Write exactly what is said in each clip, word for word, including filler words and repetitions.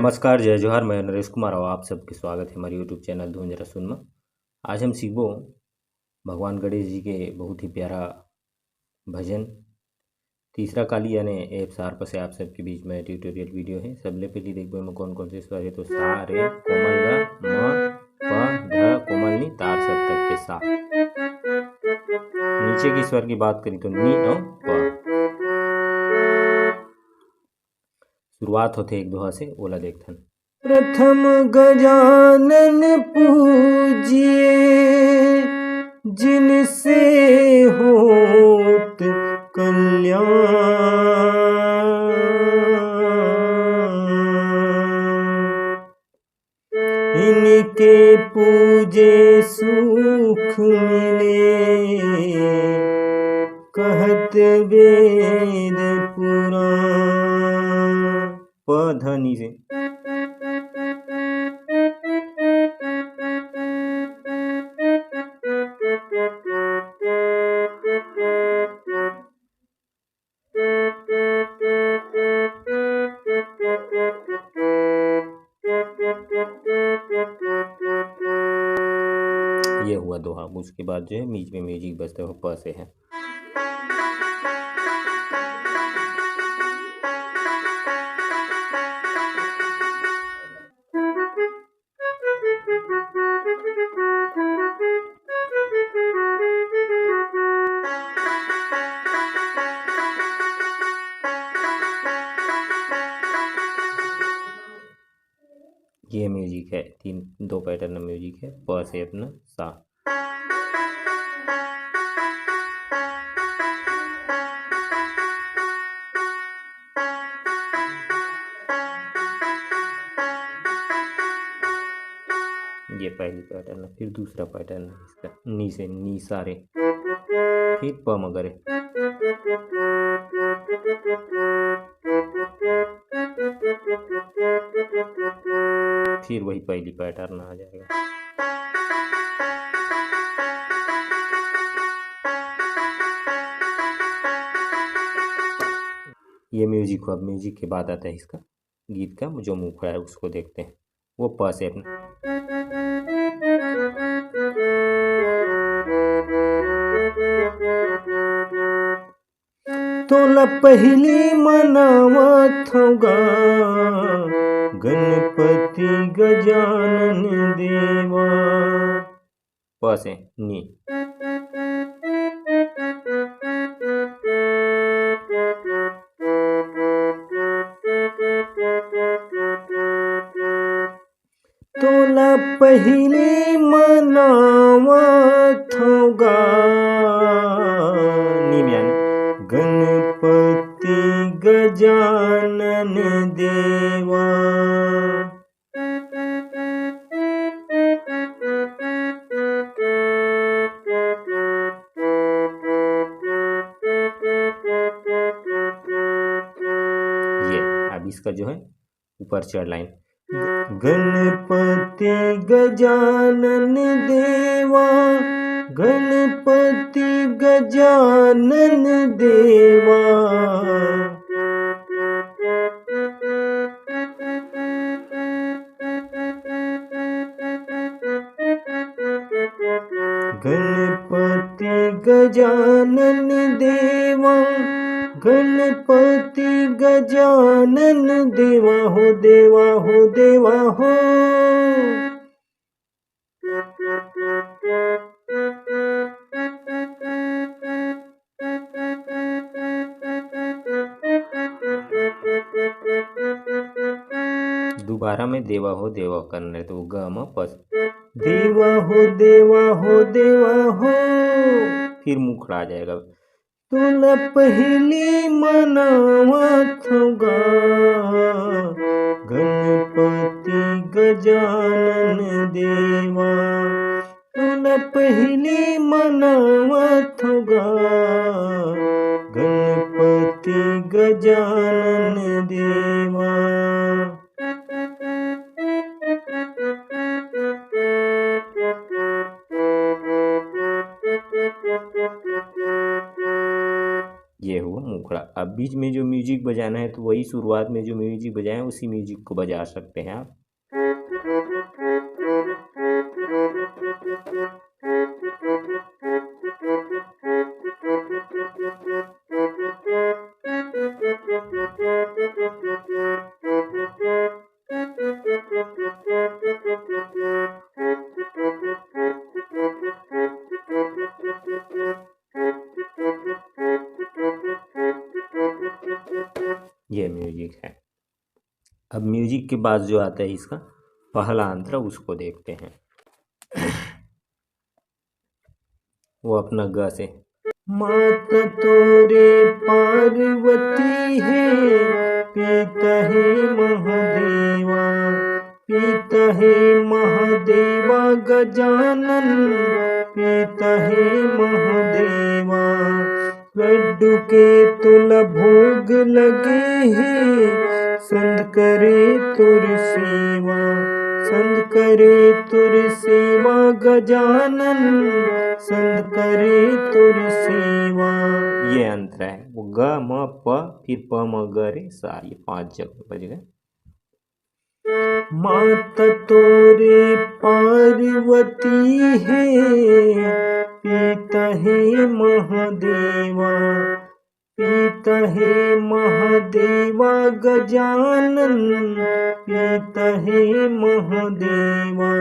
नमस्कार, जय जोहार, मैं नरेश कुमार और आप सबके स्वागत है हमारे YouTube चैनल धुंध रसुन में। आज हम सीखबो भगवान गणेश जी के बहुत ही प्यारा भजन तीसरा काली यानी एफ शार्प से आप सबके बीच में ट्यूटोरियल वीडियो है। सबले पहले देखबो एमा कौन कौन से स्वर है, तो सा रे कोमल ग म प ध कोमल नी तार सप्तक के सा। नीचे के स्वर की बात करी तो नी और प। शुरुआत होथे एक दोहा से, ओला देखथन। प्रथम गजानन पूजिए, जिनसे होत कल्याण। इनके पूजे सुख मिले, कहत वेद पुराण। प ध नी से। ये हुआ दोहा। उसके बाद जो है बीच में म्यूजिक बजता है, वो प से है। ये म्यूजिक है, तीन, दो पैटर्न म्यूजिक है, प से अपना सा। ये पहली पैटर्न है, फिर दूसरा पैटर्न है इसका, नी से, नी सा रे, फिर प म ग रे। फिर वही पहली पैटर्न आ जाएगा। ये म्यूजिक हुआ। अब म्यूजिक के बाद आता है इसका गीत का जो मुखड़ा है, उसको देखते हैं। वो प से अपना। तोला पहिली मनावत हौं गा, गणपति गजानन देवा। प से नी। तोला पहिले मनावत हौं गा, नी में आने। गणपति गजानन देवा। ये, अब इसका जो है ऊपर चढ़ लाइन। गणपति गजानन देवा, गणपति गजानन देवा। गणपति गजानन देवा, गणपति गजानन देवा हो, देवा हो, देवा हो। दोबारा में देवा हो देवा करना है, तो वो ग म प। देवा हो, देवा हो, देवा हो। फिर मुखड़ा आ जाएगा। तोला पहिले मनावत हौं गा, गणपति गजानन देवा। तोला पहिले मनावत हौं गा, गणपति गजानन देवा। ये हुआ मुखड़ा। अब बीच में जो म्यूजिक बजाना है, तो वही शुरुआत में जो म्यूजिक बजाएं, उसी म्यूजिक को बजा सकते हैं आप। ये म्यूजिक है। अब म्यूजिक के बाद जो आता है इसका पहला अंतरा, उसको देखते हैं। वो अपना ग से। माता तोरे पार्वती हे, पिता हे महादेवा, पिता हे महादेवा गजानन, पिता हे महादेवा। लड्डू के तोला भोग लगे हे, संत करे तोर सेवा, संत करे तोर सेवा गजानन, संत करे तोर सेवा। ये अंतरा है, वो ग म प, फिर प म ग रे सा, ये पांच जगह बज गए। माता तोरे पार्वती हे, पिता हे महादेवा, पिता हे महादेवा गजानन, पिता हे महादेवा।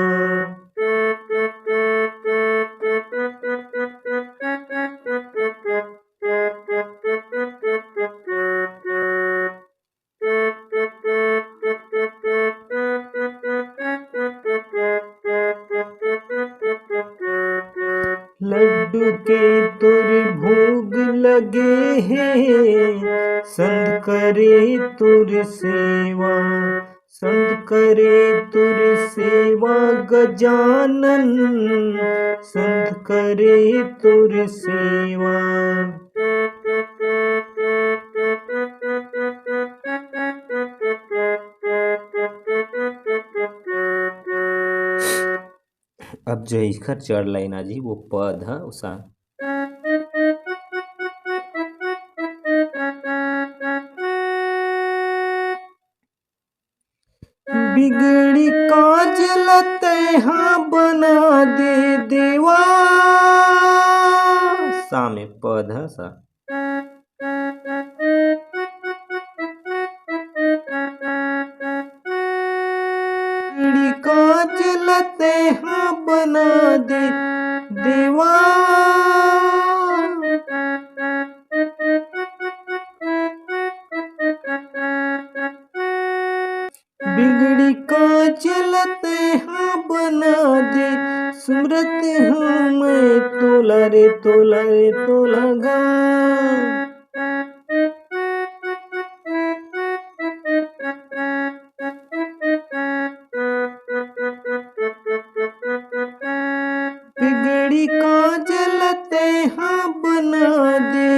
लड्डू के तोर भोग लगे हे, संत करे तोर सेवा, संत करे तोर सेवा गजानन, संत करे तोर सेवा। अब जो इखर चढ़ लाइन आ जी, वो पद ह उसा। बिगड़ी काज ल तैहा बना दे देवा। सा में पद ह सा। बिगड़ी काज ल तैहा बना दे देवा। बिगड़ी काज ल तैहा बना दे, सुमरत हूँ मैं तोला रे, तोला रे, तोला गा। बिगड़ी काज ल तैहा बना दे,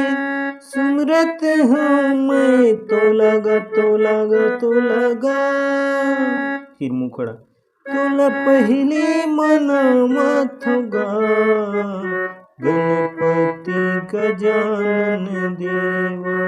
सुमरत हूँ मैं तोला गा, तोला गा, तोला गा। फिर मुखड़ा। तोला पहिले मनावत हूँ गा, गणपति गजानन देवा।